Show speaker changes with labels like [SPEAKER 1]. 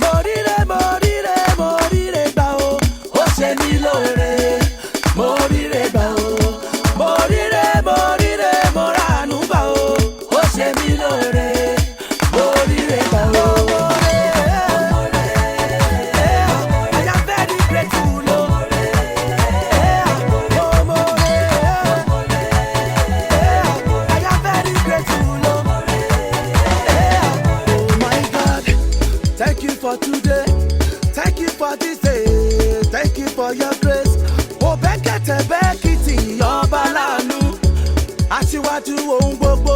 [SPEAKER 1] Mo ríre, mo ríre, mo ríre gbà o, ó ṣe mí lóore. Mo ríre gbà o, mo ríre, mo ríre, mo ràánú gbà o, ó ṣe mí lóore. Mo ríre gbà o. I am very grateful o. Mo re. I am very grateful o. Oh my God. Thank you for today. Thank you for this day. Thank you for your grace. Òbẹ́kẹ̀tẹ̀ bẹ́kìtì ọba láàánú. Aṣíwájú ohun gbogbo.